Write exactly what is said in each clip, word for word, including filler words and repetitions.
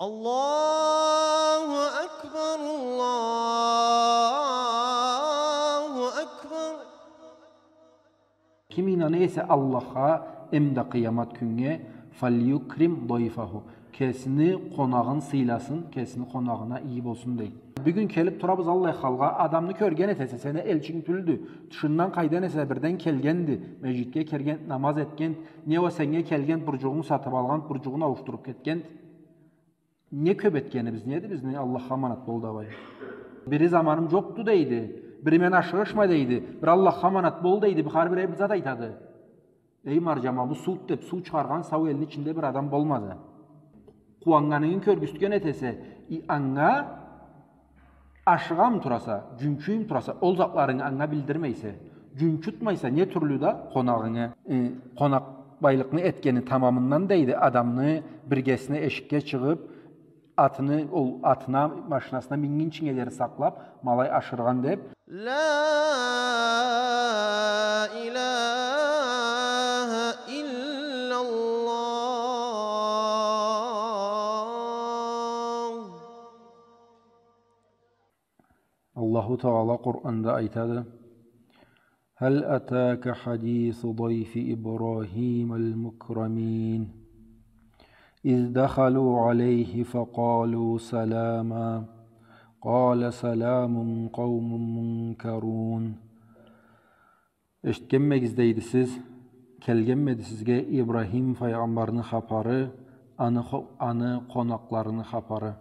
الله أكبر، الله أكبر. Ким ийнана эсе Аллахха эмда къыямат кюннге, فليكرم ضيفه. Кесини къонагъын сыйласын, кесини къонагъына иги болсун, дейди. Бюгюн келип турабыз аллай халгъа, адамны кёрген этесе, сени элчинг тюлдю. Тышындан къайдан эсе бирден келгенди, межгитге кирген, намаз этген, не уа сеннге келген, бурджугъунгу сатып алгъан, бурджугъун ауушдуруп кетген. Не кёп этгенибиз неди бизни, Аллахха аманат бол, давай. Бири заманым джокъду, дейди. Бири мен ашыгъышма, дейди. Бир Аллахха аманат бол, дейди. Бир хар бир зат айтады. Эй, марджама, бу суу деп, суу чыгъаргъан сау элни ичинде бир адам болмады. Къууаннганынгы кёргюзтген этесе, и анга ашыгъамы тураса, джунчуйму тураса, ол затларынгы анга билдирмейсе, джунчутмайса, не тюрлю да къонагъынгы, э, къонакъбайлыкъны этгени тамамындан, дейди, адамны биргесине эшикге чыгъып, атыны, ол атына, машинасына мингинчинге дери сакълап, ма алай ашыргъан деп. لا إله إلا الله. Аллаху Тагъала Къуранда айтады: هل أتاك حديث ضيف إبراهيم المكرمين إذ دخلوا عليه فقالوا سلاما قال سلام قوم منكرون. Эшитгенмегиз, дейди, сиз, келгенмеди сизге Ибрахим файгъамбарны хапары, аны хо-, аны къонакъларыны хапары?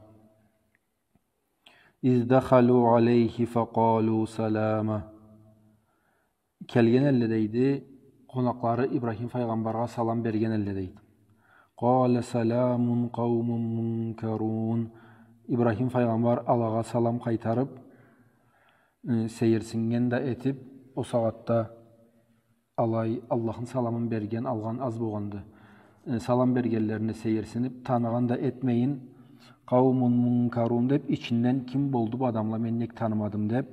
إذ دخلوا عليه فقالوا سلاما. Келген элле, дейди, къонакълары Ибрахим файгъамбаргъа салам берген элле, дейди. قال سلام قوم منكرون. Ибрахим файгъамбар алагъа салам къайтарып, э, сейирсиннген да этип, ол сагъатда алай Аллахны саламын берген, алгъан аз болгъанды. Э, салам бергенлерине сейирсинип, таныгъан да этмейин, قوم منكرون деп, ичинден: «Ким болду бу адамла, мен нек танымадым?» деп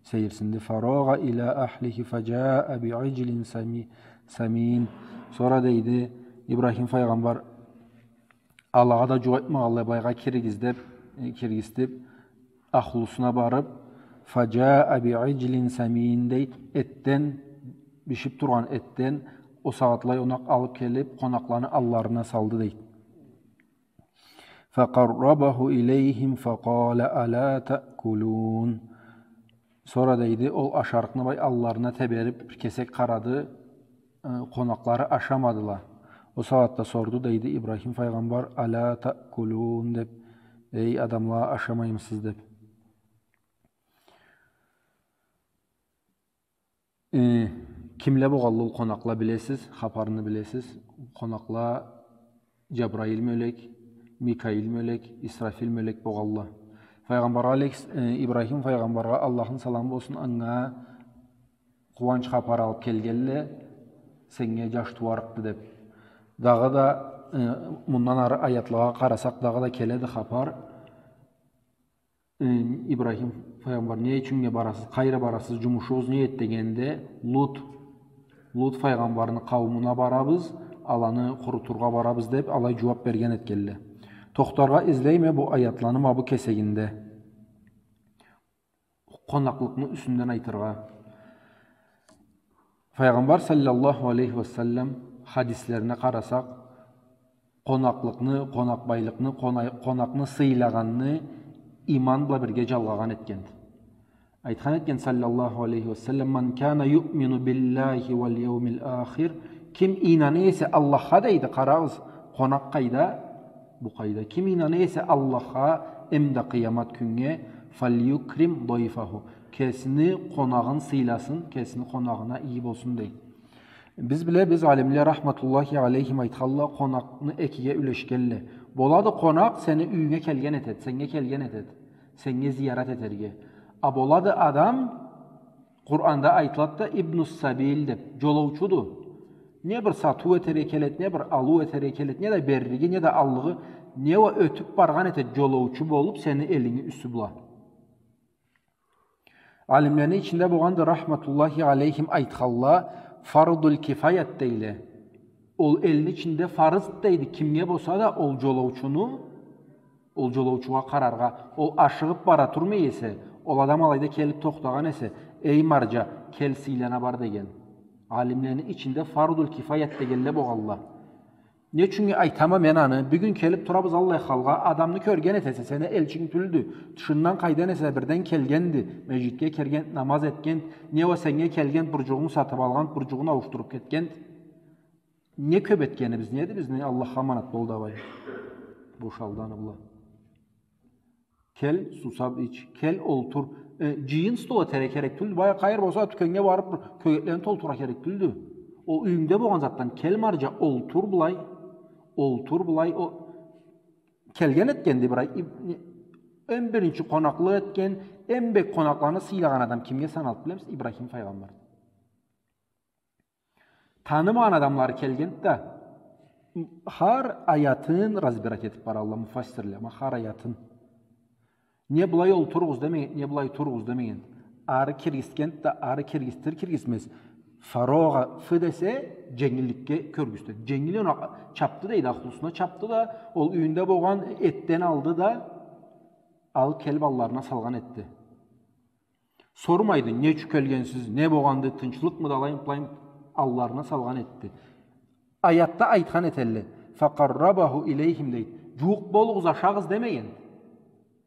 сейирсинди. فراغ إلى أهله فجاء بعجل سمي-، سمين. Сора, дейди, Ибрахим файгъамбар алагъа да джукъ айтмагъанлай, былайгъа киригиз деп, э, киргизтип, ахлусуна барып, فجاء بعجل سمين, дейди, этден, бишип тургъан этден, ол сагъатлай ону алып келип, къонакъланы алларына салды, дейди. فقربه إليهم فقال ألا تأكلون. Сора, дейди, ол ашарыкъны былай алларына теберип, бир кесек къарады, э, къонакълары ашамадыла. Ол сагъатда сорду, дейди, Ибрахим файгъамбар: ألا تأكلون деп, «Эй адамла, ашамаймысыз?» деп. Э, кимле болгъанла ол къонакъла, билесиз, хапарыны билесиз. Къонакъла Джабраил мёлек, Микаил мёлек, Исрафил мёлек болгъанла. Файгъамбаргъа алейхис-, э, Ибрахим файгъамбаргъа, Аллахны саламы болсун анга, къууанч хапар алып келгенле, сеннге джаш тууарыкъды деп. Дагъыда, э, мындан ары аятлагъа къарасакъ, дагъыда келеди хапар. Э, Ибрахим файгъамбар: «Не ючюннге барасыз, къайры барасыз, джумушугъуз неди?» дегенде, Лут, Лут файгъамбарны къауумуна барабыз, аланы къурутургъа барабыз деп, алай джууап берген этгенле. Тохтаргъа излейме бу аятланы ма бу кесегинде. Къонакълыкъны юсюнден айтыргъа. Файгъамбар саллаллаху алейхи ва саллам хадислерине къарасакъ, къонакълыкъны, къонакъбайлыкъны, къона-, къонакъны сыйлагъанны иман бла бирге джалгъагъан этгенди. Айтхан этген саллаллаху алейхи ва саллам: «من كان يؤمن بالله واليوم الآخر». Ким ийнана эсе Аллахха, дейди, къарагъыз, къонакъ къайда, бу къайда. Ким ийнана эсе Аллахха эмда къыямат кюннге, «فليكرم ضيفه». Кесини къонагъын сыйласын, кесини къонагъына иги болсун, дейди. Биз билебиз, алимле рахматуллахи алейхим айтханла, къонакъны экиге юлешгенле. Болады къонакъ, сени юйюнге келген этед, сеннге келген этед, сеннге зиярат этерге. А болады адам, Къуранда айтылад да, ибнус сабил деп, джолоучуду. Не бир сатыу этерге келед, не бир алыу этерге келед, не да берлиги, не да аллыгъы, не уа ётюп баргъан этед джолоучу болуп сени элинги юсю бла. Алимлени ичинде болгъанды, рахматуллахи алейхим, айтханла, фардул кифаят дейле. Ол элни ичинде фарыз, дейди, кимге болса да ол джолоучуну Ол жолоучугъа къараргъа, ол ашыгъып бара турмай эсе, ол адам алайда келип тохтагъан эсе, «Эй маржа, кел, сыйлана бар» деген. Алимлени ичинде фардул кифаят дегенле богъалла. Не ючюн айтама мен аны? Бюгюн келип турабыз аллай халгъа, адамны кёрген этесе, сени элчинг тюлдю. Тышындан къайдан эсе бирден келгенди, межгитге кирген, намаз этген, не уа сеннге келген, буржугъун сатып алгъан, буржугъун ауушдуруп кетген. Не кёп этгенибиз неди бизни? Аллахха аманат бол, давай. Бошалды аны бла. Кел, сусап ич, кел, олтур. Э, жыйын стол этерге керек тюлдю. Бая къайыр болса, тюкеннге барып, бир кёгетлени толтурургъа керек тюлдю. Ол юйюнгде богъан затдан, кел, маржа, олтур былай. Олтур былай. О, келген этгенди бир ай. Иб-, эм биринчи къонакълыкъ этген, эм бек къонакъланы сыйлагъан адам кимге саналды билемисиз? Ибрахим файгъамбар. Танымагъан адамлары келгенди да, хар аятын разбирать этип баралла муфассирле, ма хар аятын. Не былай олтуругъуз демеген, не былай туругъуз демеген. Ары киргизгенди да, ары киргизтир киргизмез. Фарагъа, ф десе, женгилликге кёргюзтеди. Женгил, огъуна чапды дейди, ахлусуна чапды да, ол юйюнде богъан этден алды да, алып келип алларына салгъан этди. Сормайды, не ючюн келгенсиз, не богъанды, тынчлыкъмыды, алаймы, былаймы, алларына салгъан этди. Аятда айтхан этелле, «Факъаррабаху илейхим» дейди. Жууукъ болугъуз, ашагъыз демеген.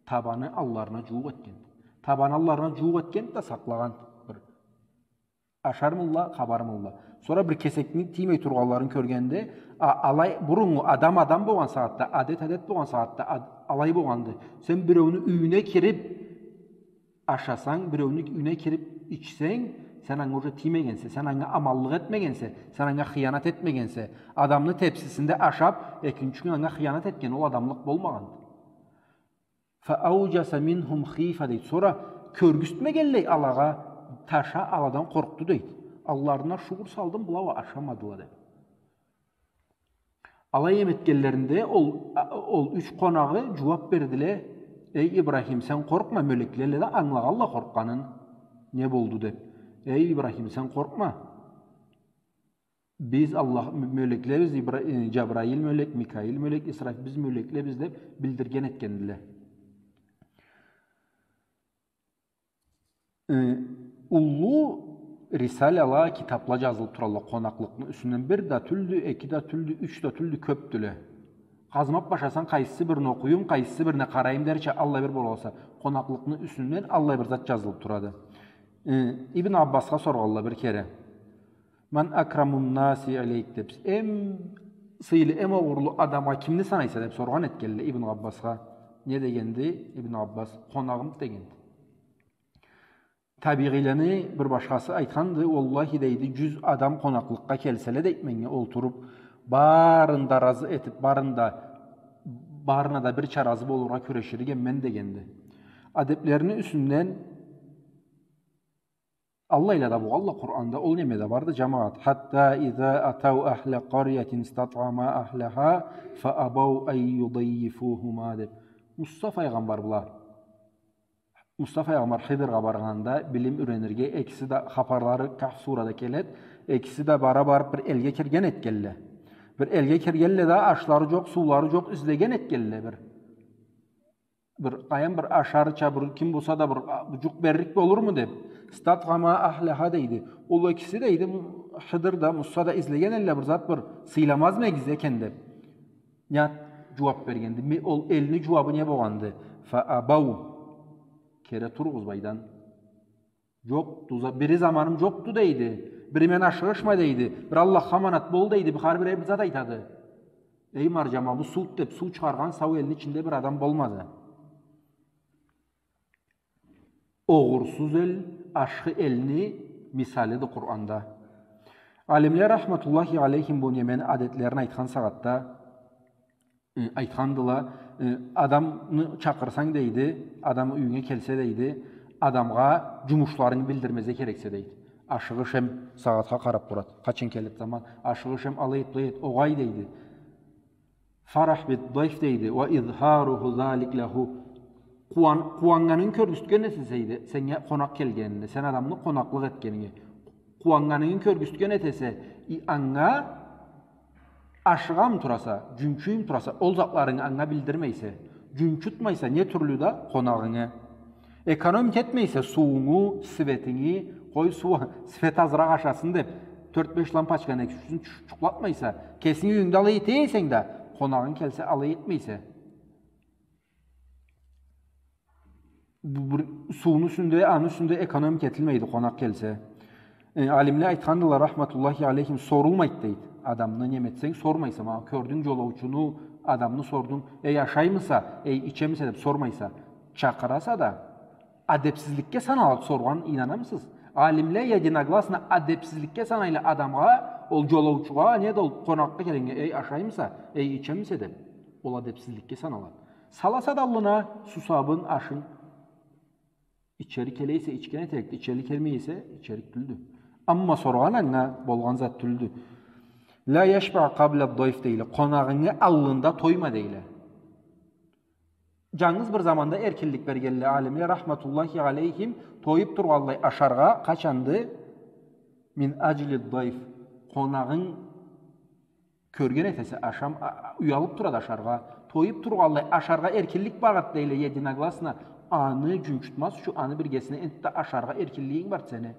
Табаны алларына жууукъ этген. Табаны алларына жууукъ этген да сакълагъан. Бир ашармылла, къабармылла. Сора бир кесекни тиймей тургъанларын кёргенде, а, алай, буруннгу адам адам богъан сагъатда, адет адет богъан сагъатда, ад-, алай богъанды. Сен биреуню юйюне кирип, ашасанг, биреуню юйюне кирип ичсенг, сен анга уже тиймегенсе, сен анга аманлыкъ этмегенсе, сен анга хыянат этмегенсе, адамны тепсисинде ашап, экинчи кюн анга хыянат этген, ол адамлыкъ болмагъанды. «Фа аужаса минхум хифа» дейди. Сора кёргюзтмегенлей алагъа таша, аладан къоркъду дейди. Алларына шукур салдым, была уа ашамадыла деп. Алай эм этгенлеринде ол, а, ол юч къонагъы жууап бердиле: «Эй Ибрахим, сен къоркъма», мёлекле да ангылагъалла къоркъгъанын, не болду деп. «Эй Ибрахим, сен къоркъма. Биз Аллах, мё-, мёлеклебиз, Ибра-, э, Жабраил мёлек, Микаил мёлек, Исрафил, биз мёлеклебиз», деп билдирген этгендиле. Э, уллу рисалала, китапла жазылып туралла къонакълыкъны юсюнден. Бир да тюлдю, эки да тюлдю, юч да тюлдю, кёпдюле. Къазмап башласанг, къайсы бирин окъуюм, къайсы бирине къарайым дерча, аллай бир болалса, къонакълыкъны юсюнден аллай бир зат жазылып турады. Э, Ибн Аббасха соргъалла бир кере. «Ман акрамун наси алейк», деп. «Эм сыйлы, эм огъурлу адамгъа кимни санайса?» деп соргъан этгенле Ибн Аббасха. Не дегенди Ибн Аббас? «Къонагъым», дегенди. Табигъийлени бир башхасы айтханды: «Уаллахи, — дейди, — жюз адам къонакълыкъгъа келселе, — дейди, — меннге олтуруп, барын да разы этип, барын да, барына да бирча разы болургъа кюрешир эдим мен», дегенди. Адеплерини юсюнден аллайла да болгъалла Къуранда, ол неме да барды, жамагъат. «Хатта иза атау ахла къарьятин истатъама ахлаха фа абау ан юдаййифухума», деп. Муса файгъамбар бла Муса файгъамбар Хыдыргъа баргъанда, билим юренирге, экиси да, хапарлары Кахф сурада келед, экиси да бара барып бир элге кирген этгелле. Бир элге киргелле да, ашлары жокъ, суулары жокъ, излеген этгелле бир. Бир, къайдам, бир ашарча, бир ким болса да бир, а, жукъ берлик болурму деп. «Истатъама ахлаха», дейди. Ол экиси, дейди, Хыдыр да, Муса да излеген элле бир зат, бир сыйламазмы эгиз экен деп. Не жууап бергенди? Ме-, ол элни жууабы не болгъанды? «Фа абау». Кере туругъуз былайдан. «Жокъду, за-, бири заманым жокъду, — дейди. — Бири мен ашыгъышма, — дейди. — Бир Аллахха аманат бол», — дейди. Бир хар бир бир зат айтады. Эй, маржама, бу суд деп, суу чыгъаргъан сау элни ичинде бир адам болмады. Огъурсуз эл, ашхы элни мисалыды Къуранда. Алимле, рахматуллахи алейхим, бу немени адетлерин айтхан сагъатда, э, айтхандыла, э, адамны чакъырсанг, дейди, адам юйюнге келсе, дейди, адамгъа жумушларынгы билдирмезге керексе, дейди. Ашыгъыш эм сагъатха къарап турад. Къачан келед заман, ашыгъыш эм алай эт, былай эт, огъай, дейди. «Фарах бит-дайф», дейди, «ва изхаруху залик лаху». Къууан-, къууаннганынгы кёргюзтген этесе, дейди, сеннге къонакъ келгенинге, сен адамны къонакълыкъ этгенинге. Къууаннганынгы кёргюзтген этесе, и анга ашыгъамы тураса, жюнчюймю тураса, ол затларынгы анга билдирмейсе, Джунчутмайса не тюрлю да къонагъынгы. Экономить этмейсе суунгу, светинги, къой, суу, свет азыракъ ашасын деп, тёрт-беш лампочканы эки-ючюсюн чу-, чукълатмайса, кесинги юйюнгде алай эте эсенг да, къонагъынг келсе алай этмейсе. Бу бир сууну юсюнде, аны юсюнде экономить этилмейди, къонакъ келсе. Э, алимле айтхандыла, рахматуллахи алейхим, сорулмайды, дейди. Адамны неме этсенг, сормайса, ма, кёрдюнг джолоучуну, адамны сордунг, «Эй, ашаймыса, эй, ичемисе?» деп сормайса, чакъыраса да, адепсизликге саналады соргъан, ийнанамысыз? Алимле единогласно адепсизликге санайла адамгъа, ол джолоучугъа, не да ол къонакъгъа келгеннге, «Эй, ашаймыса, эй, ичемисе?» деп. Ол адепсизликге саналады. Саласа да аллына сусабын, ашын. Ичери келе эсе, ичген этерикди, ичери келмей эсе, ичерик тюлдю. Амма соргъан анга болгъан зат тюлдю. «Ла яшбаъ къабла дайф», дейле. Къонагъынгы аллында тойма, дейле. Джангыз бир заманда эркинлик бергенле алимле, рахматуллахи алейхим, тоюп тургъанлай ашаргъа, къачанды? «Мин аджли дайф». Къонагъынг кёрген этесе, ашам-, а-, а-, уялып турады ашаргъа. Тоюп тургъанлай ашаргъа эркинлик барды, дейле, единогласно. Аны джунчутмаз ючюн, аны биргесине энтда ашаргъа эркинлигинг барды сени.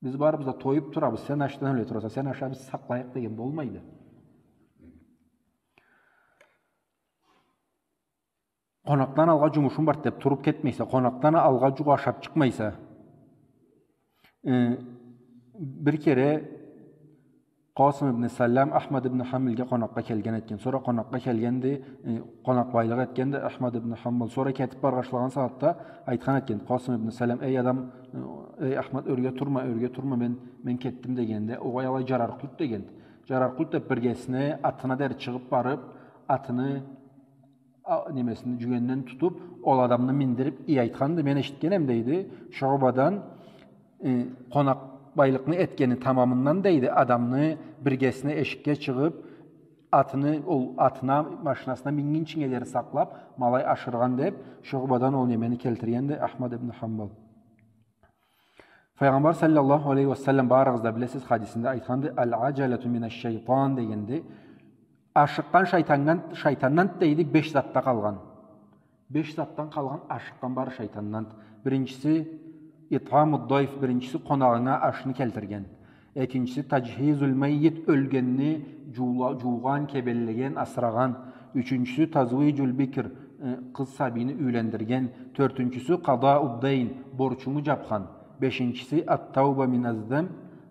Биз барыбыз да тоюп турабыз, сен ачдан ёле тураса, сен аша, биз сакълайыкъ деген болмайды. Къонакъдан алгъа джумушум барды деп туруп кетмейсе, къонакъдан алгъа джукъ ашап чыкъмайса. Э, бир кере Къасым ибн Саллам Ахмад ибн Хамбалгъа къонакъгъа келген этген. Сора къонакъгъа келгенди, э, къонакъбайлыкъ этгенди Ахмад ибн Хамбал. Сора кетип баргъашлагъан сагъатда айтхан этген Къасым ибн Саллам: «Эй адам, э, эй Ахмад, ёрге турма, ёрге турма, мен, мен кетдим», — дегенде, огъай, алай джарарыкъ тюлдю деген. Джарарыкъ тюлдю деп, биргесине, атына дери чыгъып барып, атыны а, немесин, джюгенден тутуп, ол адамны миндирип, ий, айтханды, мен эшитгенем, дейди, Шуъбадан, э, къонакъбайлыкъны этгени тамамындан, дейди, адамны биргесине эшикге чыгъып, атыны, ол атына, машинасына мингинчинге дери сакълап, ма алай ашыргъан деп, Шуъбадан ол немени келтиргенди Ахмад ибн Хамбал. Файгъамбар саллаллаху алейхи ва саллам, барыгъыз да билесиз, хадисинде айтханды: «Аль-аджалату минаш-шайтан», — дегенди. Ашыкъгъан шайтандан, шайтандан, дейди, беш затда къалгъан. Беш затдан къалгъан ашыкъгъан бары шайтандан. Биринчиси, итъаму дайф, биринчиси, къонагъынга ашны келтирген. Экинчиси, таджхизул маййит, ёлгенни джуула-, джуугъан, кебенлеген, асырагъан. Ючюнчюсю, тазвиджул бикр, э, къыз сабийни юйлендирген. Тёртюнчюсю, къадауд дайн, борчунгу джапхан. Бешинчиси, ат-тауба миназ-занб,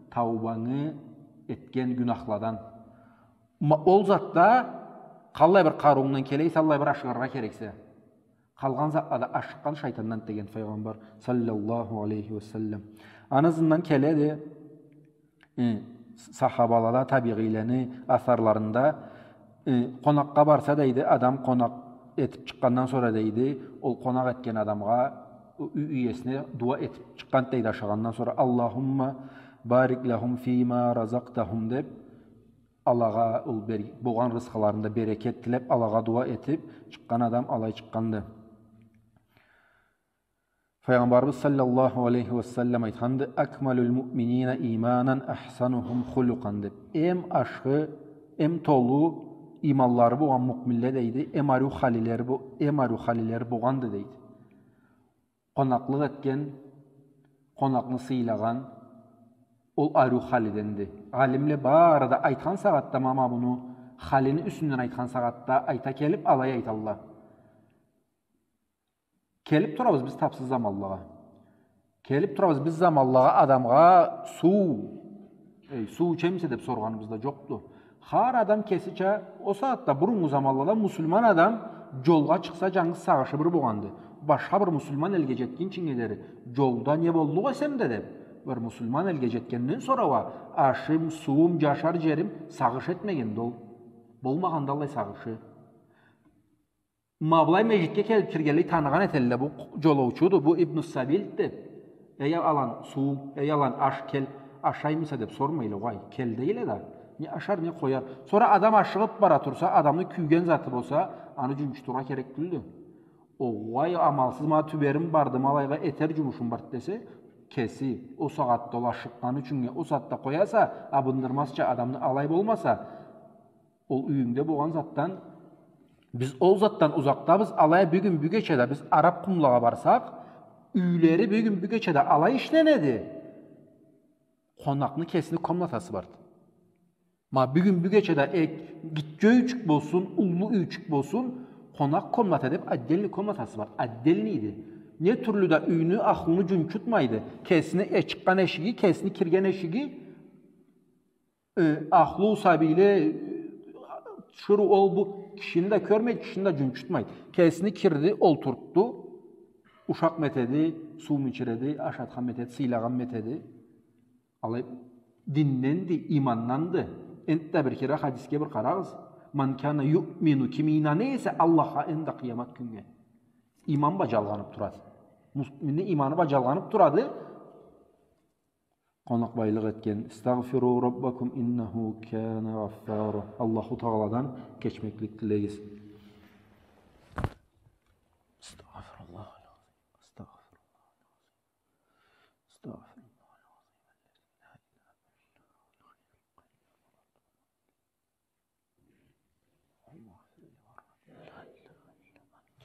таубангы этген гюнахладан. Ма-, ол затда къаллай бир къарыуунгдан келе эсе, аллай бир ашыгъаргъа керексе. Къалгъан затлада ашыкъгъан шайтандан деген Файгъамбар саллаллаху алейхи ва саллам. Аны ызындан келеди, э, сахабалада, табигъийлени асарларында, э, къонакъгъа барса, дейди, адам къонакъ этип чыкъгъандан сора, дейди, ол къонакъ этген адамгъа, юй иесине дуа этип чыкъгъанды, дейди, ашагъандан сора: «Аллахумма барик лахум фима разакътахум», — деп, Аллахха ол бер-, болгъан рызкъыларында берекет тилеп, Аллахха дуа этип чыкъгъан адам алай чыкъгъанды. Файгъамбарыбыз саллаллаху алейхи ва саллам айтханды: «Акмалул муъминина иманан ахсанухум хулукъан», — деп. Эм ашхы, эм толу иманлары болгъан муъминле, дейди, эм ариу халилери бо-, эм ариу халилери болгъанды, дейди. Къонакълыкъ этген, къонакъны сыйлагъан, ол ариу халиденди. Алимле бары да айтхан сагъатда, ма, ма муну халини юсюнден айтхан сагъатда айта келип, алай айталла. Келип турабыз биз тапсыз заманлагъа. Келип турабыз биз заманлагъа, адамгъа суу, эй, суу ичемисе деп соргъаныбыз да джокъду. Хар адам кесича, ол сагъатда, буруннгу заманлада муслиман адам джолгъа чыкъса, джангыз сагъышы бир болгъанды. Башха бир муслиман элге джетгинчинге дери, джолда не боллукъ эсем да деп, бир муслиман элге джетгенден сора уа, ашым, сууум, джашар джерим, сагъыш этмегенди ол. Болмагъанды аллай сагъышы. Ма былай межгитге келип киргенлей таныгъан этелле, бу джолоучуду, бу ибну сабилди деп. Эй, алан, суу, эй, алан, аш, кел, ашаймыса деп сормайла, угъай, кел дейле да. Не ашар, не къояр. Сора адам ашыгъып бара турса, адамны кюйген заты болса, аны джунчутургъа керек тюлдю. Огъай, амалсыз, ма тюберим барды, ма алайгъа этер джумушум барды десе, кеси, ол сагъатда ол ашыкъгъаны ючюннге, ол сагъатда къояса, абындырмазча адамны, алай болмаса, ол юйюнгде болгъан затдан Биз ол затдан узакъдабыз, алай а бюгюн бюгече да биз араб къумлагъа барсакъ, юйлери бюгюн бюгече да алай ишленеди. Къонакъны кесини комнатасы барды. Ма бюгюн бюгече да, э, гитче юйчюк болсун, уллу юйчюк болсун, къонакъ комната деп отдельный комнатасы бар. Отдельныйди. Не тюрлю да юйню, ахлуну джунчутмайды. Кесини, э, чыкъгъан эшиги, кесини кирген эшиги, э, ахлу, сабийле, э, тиширыу, ол, бу, кишини да кёрмейди, кишини да джунчутмайды. Кесини кирди, олтуртду, ушакъ этеди, суу ичиреди, ашатхан этеди, сыйлагъан этеди. Алай динденди, иманданды. Энтда бир кере хадисге бир къарагъыз. «Ман кана юъмину», ким ийнана эсе Аллахха энтда къыямат кюннге. Иман бла джалгъаныб турады. Муъминни иманы бла джалгъаныб турады. Къонакъбайлыкъ этген. «Истагъфиру раббакум иннаху кана гъаффара». Аллаху Тагъаладан кечмеклик тилегиз. Астагъфируллах. Астагъфируллах. أستغفر الله العظيم الذي لا إله إلا هو الحي القيوم. اللهم اغفر لي وارحمني. لا إله إلا أنت.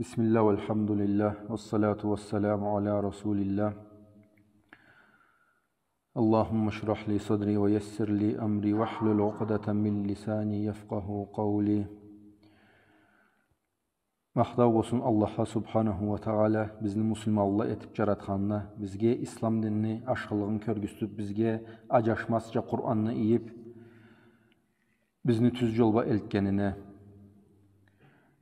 بسم الله والحمد لله والصلاة والسلام على رسول الله. اللهم اشرح لي صدري ويسر لي أمري واحلل عقدة من لساني يفقهوا قولي. Махтау болсун Аллахха субханаху уа тагъала, бизни муслиманла этиб джаратханына, бизге ислам динни ашхылыгъын кёргюзтюб, бизге аджашмазча Къуранны ийиб, бизни тюз джол бла элтгенине.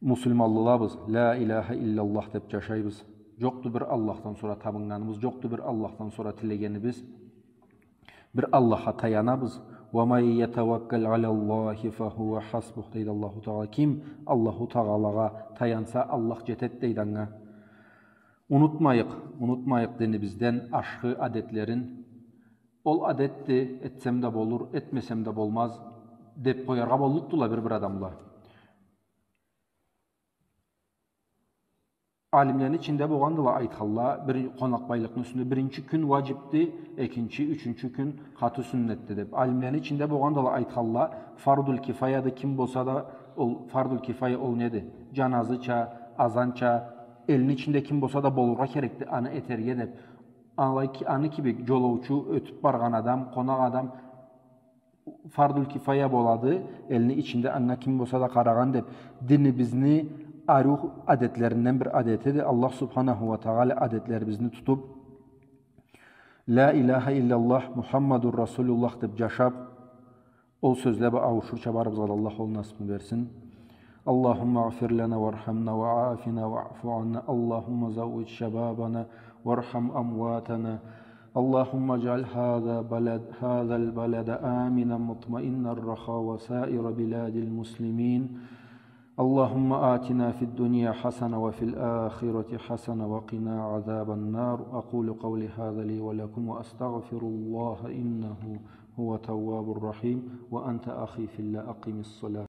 Муслиманлылабыз, ля иляха илляллах деб джашайбыз. Джокъду бир Аллахдан сора табыннганыбыз, джокъду бир Аллахдан сора тилегенибиз. Бир Аллахха таянабыз. «Уа ман ятаваккал аляллахи фахуа хасбух», дейди Аллаху Тагъала. Ким Аллаху Тагъалагъа таянса, Аллах джетед, дейди анга. Унутмайыкъ, унутмайыкъ динибизден ашхы адетлерин. Ол адетди, этсем да болур, этмесем да болмаз, деб къояргъа боллукъдула бир-бир адамла. Алимлени ичинде болгъандыла айтханла, бир къонакъбайлыкъны юсюнде биринчи кюн уаджибди, экинчи, ючюнчю кюн къаты сюннетди деб. Алимлени ичинде болгъандыла айтханла, фардул кифаяды, ким болса да, ол фардул кифая ол неди? Джаназыча, азанча, элни ичинде ким болса да болургъа керекди, аны этерге деб. Алай ки-, аны кибик джолоучу, ётюб баргъан адам, къонакъ адам, фардул кифая болады, элни ичинде анга ким болса да къарагъан деб, динибизни ариу адетлеринден бир адетиди. Аллах субханаху уа тагъала адетлерибизни тутуб, ля иляха илляллах Мухаммадур Расулуллах деб джашаб, ол сёзле бла ауушурча барыбызгъа да Аллах ол насыбны берсин. اللهم اغفر لنا وارحمنا وعافنا واعف عنا. اللهم زوج شبابنا وارحم أمواتنا. اللهم اجعل هذا بلد، هذا البلد آمنا مطمئنا رخاء وسائر بلاد المسلمين. اللهم آتنا في الدنيا حسنة وفي الآخرة حسنة وقنا عذاب النار. أقول قولي هذا لي ولكم وأستغفر الله إنه هو التواب الرحيم. وأنت أخي في الله أقم الصلاة.